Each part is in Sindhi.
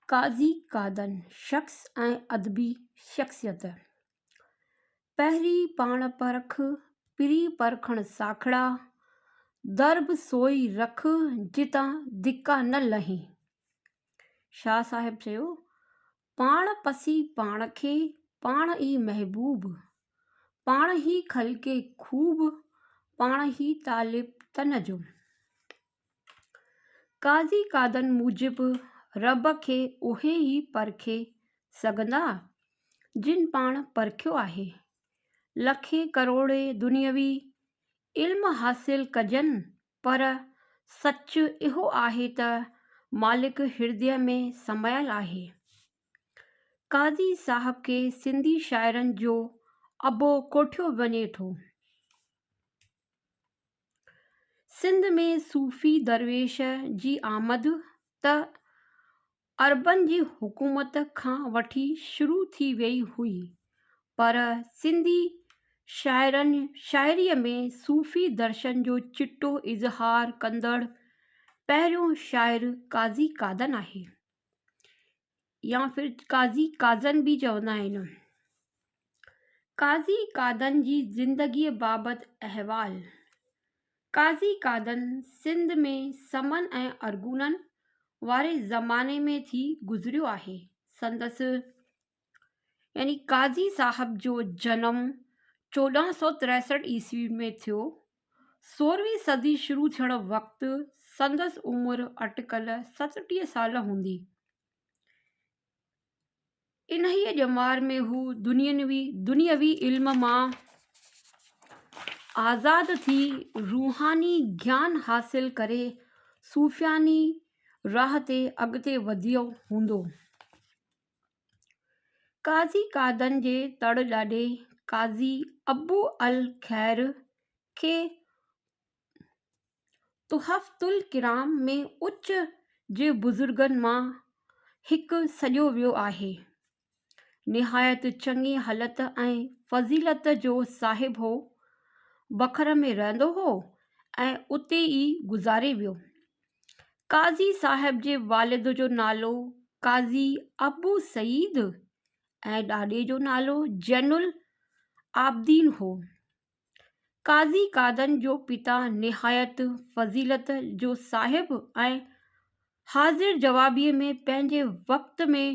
قاضي قادن، شخص ۽ ادبي شخصيت. پهرين پاڻ پرک، پرين پرکڻ ساکڙا، درب سوئي رک، جتان ڌڪا نه لهين. شاهه صاحب چيو، پاڻ پسي پاڻ کي، پاڻ ئي محبوب، پاڻ ئي خلقي خوب، پاڻ ئي طالب تن جو. قاضي قادن موجب رب کي اهي ئي پرکي سگهندا، جن پاڻ پرکيو آهي. لکين ڪروڙين دنيوي علم حاصل ڪجن، پر سچ اهو آهي ته مالڪ هردي ۾ سمايل آهي. قاضي صاحب کي سنڌي شاعرن جو ابو ڪوٺيو وڃي ٿو. سنڌ ۾ صوفي درويش جي آمد ته عربن جي حڪومت کان وٺي شروع ٿي ويئي هئي، پر سنڌي شاعرن شاعريء ۾ صوفي درشن جو چٽو اظهار ڪندڙ پهريون شاعر قاضي قادن آهي يا ڦر قاضي قاضن به چوندا آهن. قاضي قادن جي زندگيء بابت احوال، قاضي قادن سنڌ ۾ سمن ۽ ارغونن واري زماني ۾ ٿي گذريو آهي. سندس يعني قاضي صاحب جو جنم 1463 عيسوي ۾ ٿيو. سورهوين صدي شروع ٿيڻ وقت سندس عمر اٽڪل 37 سال هوندي. انهيء ڄمار ۾ هو دنيوي علم مان آزاد ٿي روحاني گيان حاصل ڪري صوفياني راهه تي اڳتي وڌيو هوندو. قاضي قادن جي تڙ ڏاڏي قاضي ابو الخير کي تحفة الڪرام ۾ اچ جي بزرگن مان هڪ سڏيو ويو آهي. نهايت چڱي هلت ۽ فضيلت جو صاحب هو. بکر ۾ رهندو هو ۽ اتي ئي گذاري ويو. قاضي صاحب جي والد جو نالو قاضي ابو سعيد ۽ ڏاڏي جو نالو زين العابدين هو. قاضي قادن جو پتا نهايت فضيلت جو صاحب ۽ حاضر جوابيء ۾ پنهنجي وقت ۾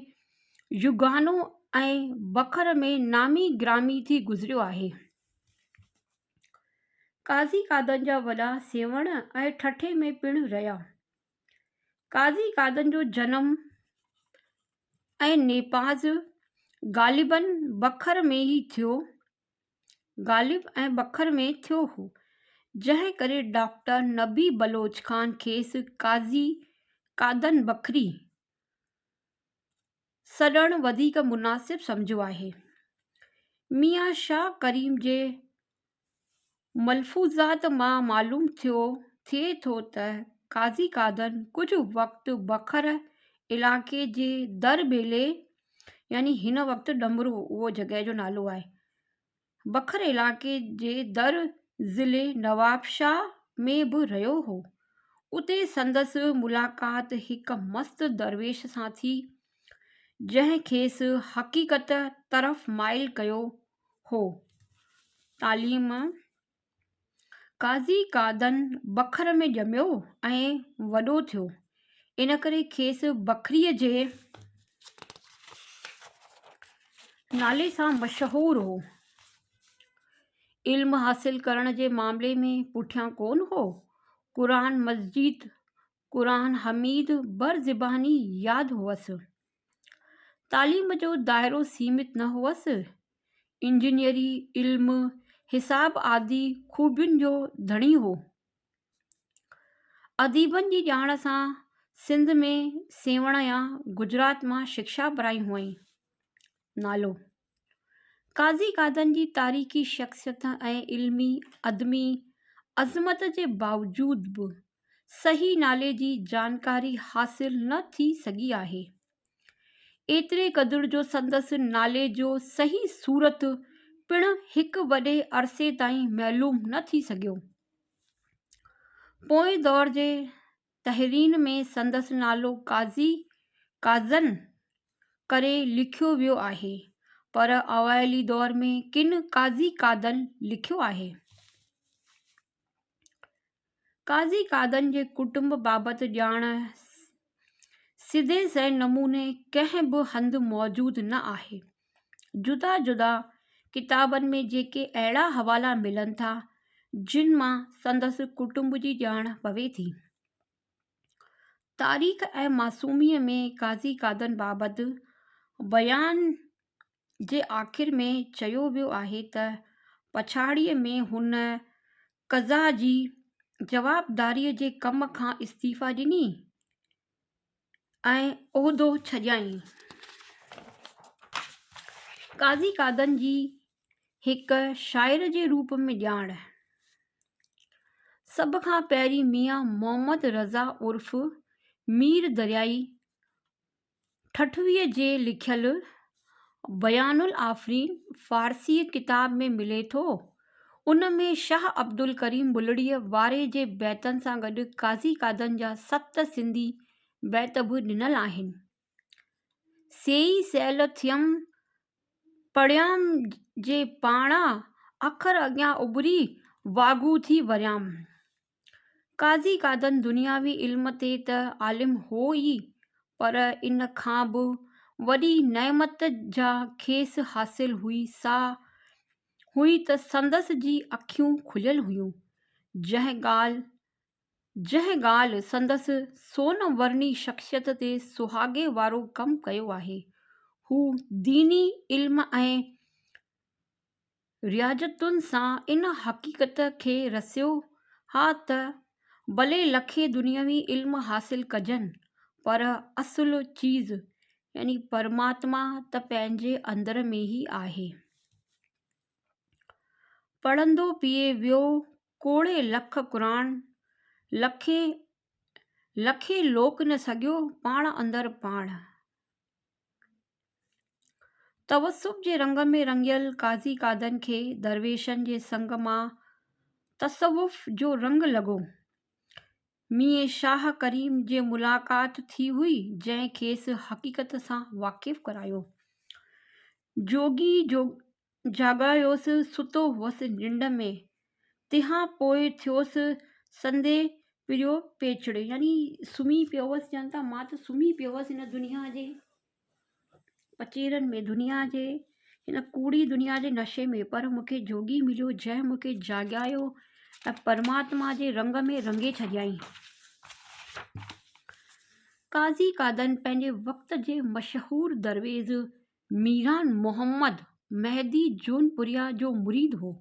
يگانو ۽ بکر ۾ نامي گرامي ٿي گذريو آهي. قاضي قادن جا وڏا سيوهڻ ۽ ٺٽي ۾ پڻ رهيا. قاضي قادن جو جنم ۽ نيپاز غالباً بکر ۾ ئي ٿيو. غالب ۽ بکر ۾ ٿيو هو، جنهن ڪري ڊاڪٽر نبي بلوچ خان کيس قاضي قادن بکري سڏڻ وڌيڪ مناسب سمجهيو آهي. ميان شاهه ڪريم جي ملفوظات مان معلوم ٿيو ٿئي ٿو ته قاضي قادن ڪجهه وقت بکر علائقي جي در ٻيلي يعني هن وقت ڏمرو اهو جڳهه جو نالو آهي. بکر علائقي جي در ضلعي نوابشاهه ۾ به رهيو هو. اتي سندس ملاقات هڪ مست درويش سان ٿي، جنهن کيس حقيقت طرف مائل ڪيو هو. تعليم. قاضي قادن بکر ۾ ڄميو ۽ وڏو ٿيو، ان ڪري کيس بکريء جي نالي سان مشهور هو. علم حاصل ڪرڻ جي معاملي ۾ پٺيان ڪونه هو. قرآن مجيد، قرآن حميد بر زباني ياد هئس. تعليم جو دائرو سيمت نه هئس. انجنيئري، علم، حساب آدي خوبين جو ڌڻي هو. اديبن جي ڄاڻ سان سنڌ ۾ سيوهڻ يا گجرات مان شڪشا پرائي هئائين. نالو، قاضي قادن جي تاريخي شخصيت ۽ علمي ادبي عظمت جي باوجود به صحيح نالي جي جانڪاري حاصل نه ٿي سگهي آهي. ايتري قدر جو سندس نالي جو صحيح صورت پڻ هڪ وڏي عرصي تائين معلوم نه ٿي سگهيو. پوئين دور جي تحريرن ۾ سندس نالو قاضي قاضن ڪري لکيو ويو آهي، پر اوائلي دور ۾ ڪن قاضي قادن لکيو آهي. قاضي قادن جي ڪٽنب بابت ڄاڻ سڌي سنئين نموني ڪنهن به هنڌ موجود نه آهي. جدا جدا ڪتابن ۾ جيڪي اهڙا حوالا ملن ٿا، جن مان سندس ڪٽنب جي ڄاڻ پوي ٿي. تاريخ ۽ معصوميء ۾ قاضي قادن بابت بيان جي آخر ۾ چيو ويو آهي ته پڇاڙيء ۾ هن قضا جي جوابداريء جي ڪم کان استعيفيٰ ڏني ۽ عهدو ڇڏيائين. قاضي قادن جي هڪ شاعر جي روپ ۾ ڄاڻ سڀ کان پهرين ميان محمد رضا عرف مير دريائي ٺٽويء جي لکيل بيان الآفرين فارسيء ڪتاب ۾ ملي ٿو. ان ۾ شاهه عبدالڪريم بلڙيء واري جي بيتن سان گڏ قاضي قادن جا ست سنڌي بيت به ڏنل آهن. سيئي سيل ٿيم پڙهيام جي پاڻا اکر اڳيان اڀري واڳون ٿي وريام. قاضي قادن دنياوي علم تي ته عالم هو ئي پر ان کان به وڏي نعمت جا کيس حاصل هئي سا هئي ته سندس جي اکيون کليل هيون جنهن ڳالهه جنهن ڳالهه سندس سون ورني شخصيت تي سهاڳي وارو ڪم ڪيو آهي. هو ديني علم ۽ رياضتن سان ان حقيقت کي رسيو ها ته ڀلي لکين دنيوي علم حاصل ڪجن پر اصل چيز يعني پرماتما ته پنهنجي اندر ۾ ئي آهي. پڙهندو پئي ويو ڪوڙي لک قرآن، لکين لکين لوڪ نه سگهيو پاڻ اندر پاڻ. توسف جي رنگ ۾ رڱيل قاضي قادن کي درويشن جي سنگ مان تصوف جو رنگ لڳو. ميين شاهه ڪريم جي ملاقات ٿي هئي، جنهن کيس حقيقت سان واقف ڪرايو. جوڳي جاڳايوس، ستو هوس ننڊ ۾، تنهان پوء ٿيوس سندي پريو پيچڙ. يعني سمهي پيو هوس چون ٿا مان ته سمهي پيو هوس هن دنيا جي پچيرن ۾ دنيا جي هن ڪوڙي دنيا جي نشي ۾ پر مون کي جوڳي مليو جنهن مون کي جاڳايو ۽ پرماتما جي رنگ ۾ رنگي ڇڏيائين. قاضي قادن پنهنجي وقت جي مشهور درويش ميران محمد مهدي جونپوريا جو مريد هو.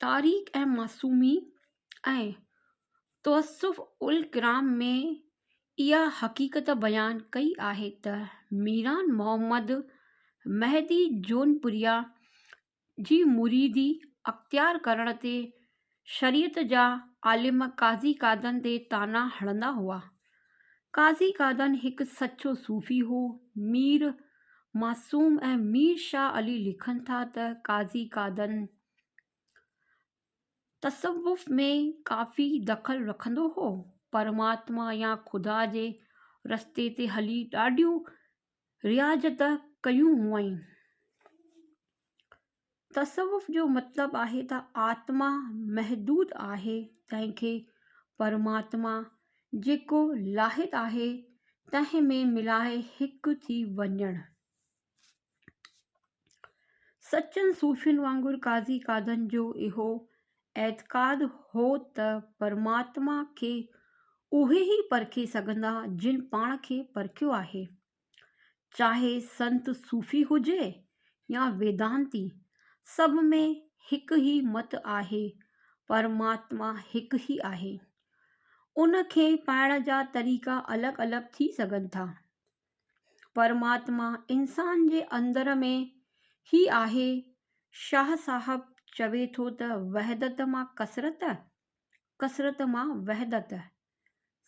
تاريخ ۽ معصومي ۽ توصف الڪرام ۾ اها حقيقت بيان ڪئي آهي ته ميران محمد مهدي جونپوريا جي مريدي اختيار ڪرڻ تي شريعت جا عالم قاضي قادن تي طعنا هڻندا هئا. قاضي قادن هڪ سچو صوفي هو. مير معصوم ۽ مير شاهه علي لکن ٿا ته قاضي قادن تصوف ۾ ڪافي دخل رکندو هو. پرماتما يا خدا جي رستي تي هلي ڏاڍيون رياضت ڪيون هئائين. تصوف جو مطلب آهي ته آتما محدود آهي تنهن کي پرماتما جيڪو لاحد آهي تنهن ۾ ملائي هڪ ٿي وڃڻ. سچن صوفين وانگر قاضي قادن جو اهو اعتقاد هو ته پرماتما کي اهي ئي پرکي سگهندا جن پاڻ کي پرکيو آهي. چاهي سنت صوفي هجي يا ويدانتي، سڀ ۾ هڪ ئي مت آهي، پرماتما هڪ ئي آهي. ان کي پائڻ جا طريقا الڳ الڳ ٿي سگهن ٿا. پرماتما انسان جي اندر ۾ ئي آهي. شاهه صاحب چوي ٿو ته وحدت مان ڪثرت، ڪثرت مان وحدت.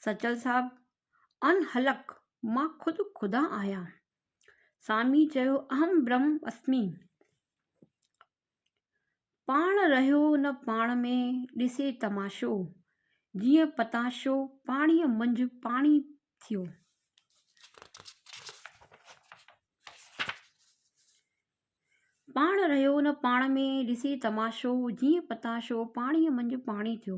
سچل صاحب انهلڪ مان خود خدا آهيان. سامي چيو اهم برهم اسمي. پاڻ رهيو نه پاڻ ۾ ڏسي تماشو، جيئن پتاشو پاڻيء منجهه پاڻي ٿيو. پاڻ رهيو نه پاڻ ۾، ڏسي تماشو، جيئن پتاشو، پاڻيء منجهه پاڻي ٿيو.